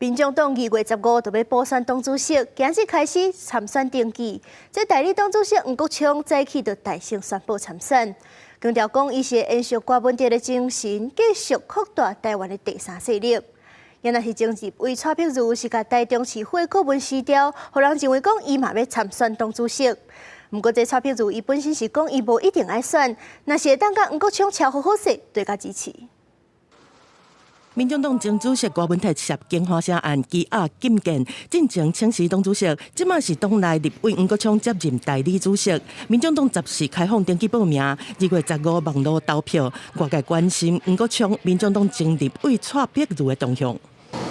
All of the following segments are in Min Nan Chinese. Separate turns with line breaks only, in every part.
民眾黨2月15就欲補選黨主席，今日開始參選登記。這代理黨主席黃國昌早起就大聲宣布參選，強調講伊是延續柯文哲的精神，繼續擴大台灣的第三勢力。也若是前立委蔡碧如是共台中市府的顧問辭掉，予人認為講伊嘛欲參選黨主席。毋過這蔡碧如伊本身是講伊無一定愛選，若是會當佮黃國昌撨好好勢，就會較支持。
民眾黨前主席柯文哲涉金華城案羈押禁見，進前請辭黨主席，這馬是黨內立委黃國昌接任代理主席。民眾黨十四開放登記報名，2月15網路投票，外界關心黃國昌、民眾黨前立委蔡碧如的動向。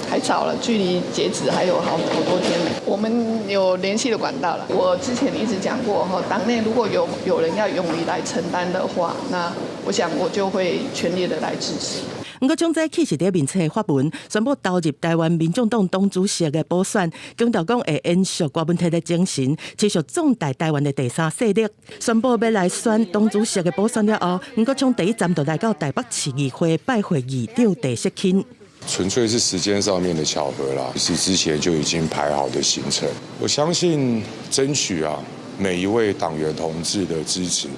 還早了，距離截止還有好好多天呢。我們有聯繫的管道了。我之前一直講過，哈，黨內如果有人要勇於來承擔的話，那我想我就會全力的來支持。
黃國昌早起是佇面冊發文，宣布投入台灣民眾黨黨主席的補選，強調講會延續柯文哲的精神，持續壯大台灣的第三勢力。宣布欲來選黨主席的補選了後，黃國昌第一站就來到台北市議會拜會議長鄭錫欽。
純粹是時間上面的巧合啦，是之前就已經排好的行程。我相信爭取啊每一位黨員同志的支持，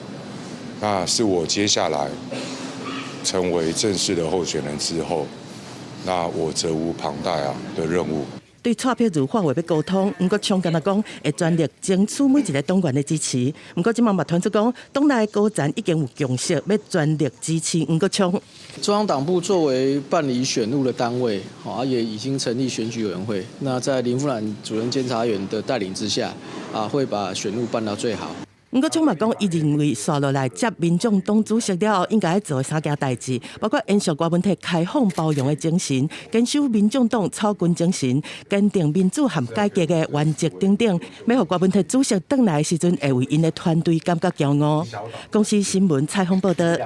那是我接下來成為正式的候選人之後，那我責無旁貸啊的任務。
對蔡碧如發話欲溝通，黃國昌敢若講會全力爭取每一個黨員的支持。毋過這馬嘛傳出講，黨內高層已經有共識，欲全力支持黃國昌。
中央黨部作為辦理選務的單位，啊，也已經成立選舉委員會。那在林富南主任監察員的帶領之下，啊，會把選務辦到最好。
黃國昌嘛講，伊認為紲落來接民眾黨主席了後，應該做三件代誌，包括延續柯文哲開放包容的精神，堅守民眾黨草根精神，堅定民主和改革的原則等等，欲予柯文哲主席轉來的時陣，會為𪜶的團隊感覺驕傲。公視新聞採訪報導。